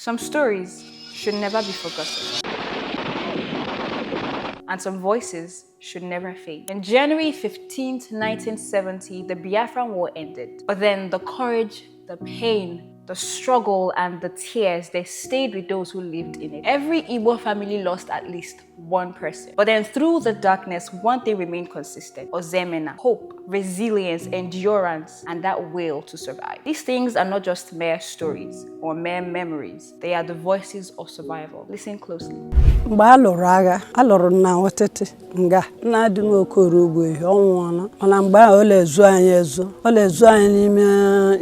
Some stories should never be forgotten, and some voices should never fade. In January 15th, 1970, the Biafran War ended. But then the courage, the pain, the struggle, and the tears, they stayed with those who lived in it. Every Igbo family lost at least one person. But then through the darkness, one thing remained consistent: Ozoemena, hope, resilience, endurance, and that will to survive. These things are not just mere stories or mere memories. They are the voices of survival. Listen closely. Mgbe a lụrụ agha, a lụrụ na ọtịtị nga nna dị m Okoro ugbo ehi ọ nwụọla, mana mgbe ahụ ọ na-ezu anyị ezo, ọ na-ezu anyị n'ime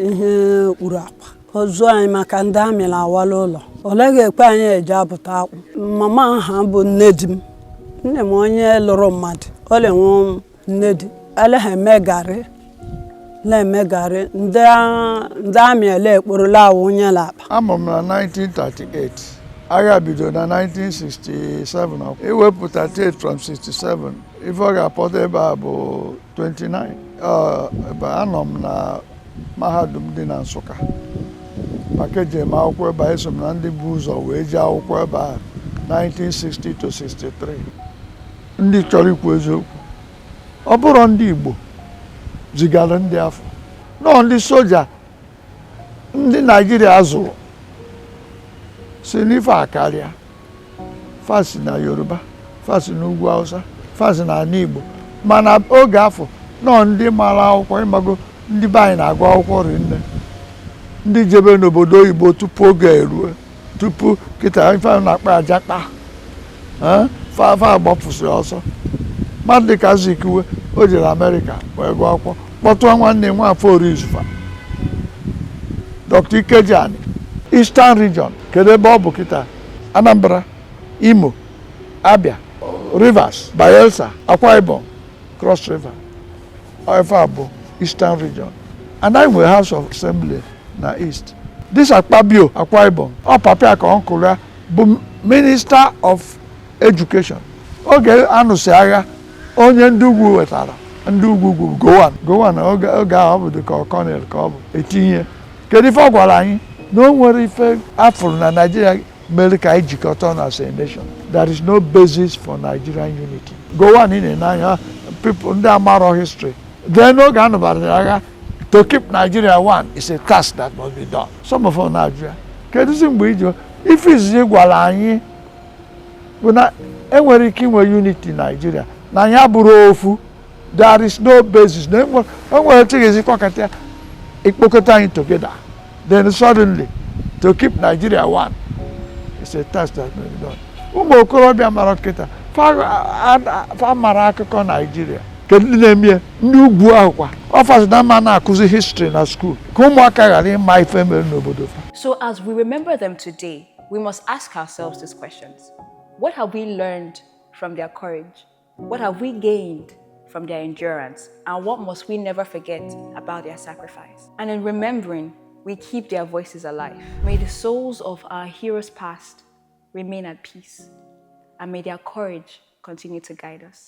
ihe okpuru akwa, o zuo anyị maka ndị amị na-awala ụlọ, ọ naghị ekwe anyị eje apụta akwụ. Mama ha bụ nne di m, nne m onye lụrụ mmadụ, ọ na-enwe nne di eleghị eme garị, na-eme garị, ndị amị ele ekporola awụ onye na-akpa. Amụrụ m na 1938. Agha bido na 1967. Iwepụ 38 from 67, ife ọ ga-apọta ebe a bụ 29. Ọ, ebe anọ m na mahadum dị na Nsụka maka eji eme akwụkwọ ebe a. Eso m na ndị bụ ụzọ wee jee akwụkwọ ebe a 1960 to 63. Ndị chọrọ ikwu eziokwu, ọ bụrụ ndị Igbo zigara ndị afọ nọọ, ndị soja ndị Naijiria zụrụ si n'ife a karịa fasi na Yoruba, fasi na ugwu Hausa, fasi na ala Igbo. Mana oge afọ nọọ ndị mara akwụkwọ, ịmago ndị be anyị na-agụ akwụkwọ rinne, ndị jebe n'obodo oyibo tupu oge erue, tupu kịta ife a na-akpa ajakpa fa fa gbapụsịrị ọsọ. Mmadụ dịka Azikiwe, o jere Amerịka wee gụọ akwụkwọ, kpọtụọ nwanne Nwafọ Orizufa, Dr. Ikejiani, Eastern Region. Kedu ebe ọ bụ kịta? Anambra, Imo, Abia, Rivers, Bayelsa, Akwa Ibom, Cross River. Ife a bụ Eastern Region, and anyị nwere House of Assembly na East. This Akpabio, Akwa Ibom, ọ papia ka uncle ya bụ Minister of Education oge anụsị agha. Onye ndị ugwu wetara, ndị ugwu ugwu Gowon. Gowon oge ahụ ọ bụ dịka colonel ka ọ bụ etinye. Kedu ife ọ gwara anyị? Na o nwere ife afụrụ na Nigeria mere ka anyị jikọta ọnụ as a nation. There is no basis for Nigerian unity. Gowon ị na-ene anya, people ndị amarọ history. Then oge anụbara agha, to keep Nigeria one is a task that must be done. Some of us na-ajụ ya, kedụzi mgbe iji ife izizi gwara anyị bụ na enwere ike inwe unity Nigeria na anyị abụrụ ofu? There is no basis na enwere chighezi kwakọta ya ikpokọta anyị together. Then suddenly, to keep Nigeria one is a task that must be done. Ụmụ okorobịa mara kịta fa mara akụkọ Nigeria. Kedu ndị na-eme? Ndị ugwu ahụ kwa ọ fasị na mma na-akụzi history na school ka ụmụaka ghara ịma ife mere n'obodo fa. So, as we remember them today, we must ask ourselves these questions. What have we learned from their courage? What have we gained from their endurance? And what must we never forget about their sacrifice? And in remembering, we keep their voices alive. May the souls of our heroes past remain at peace, and may their courage continue to guide us.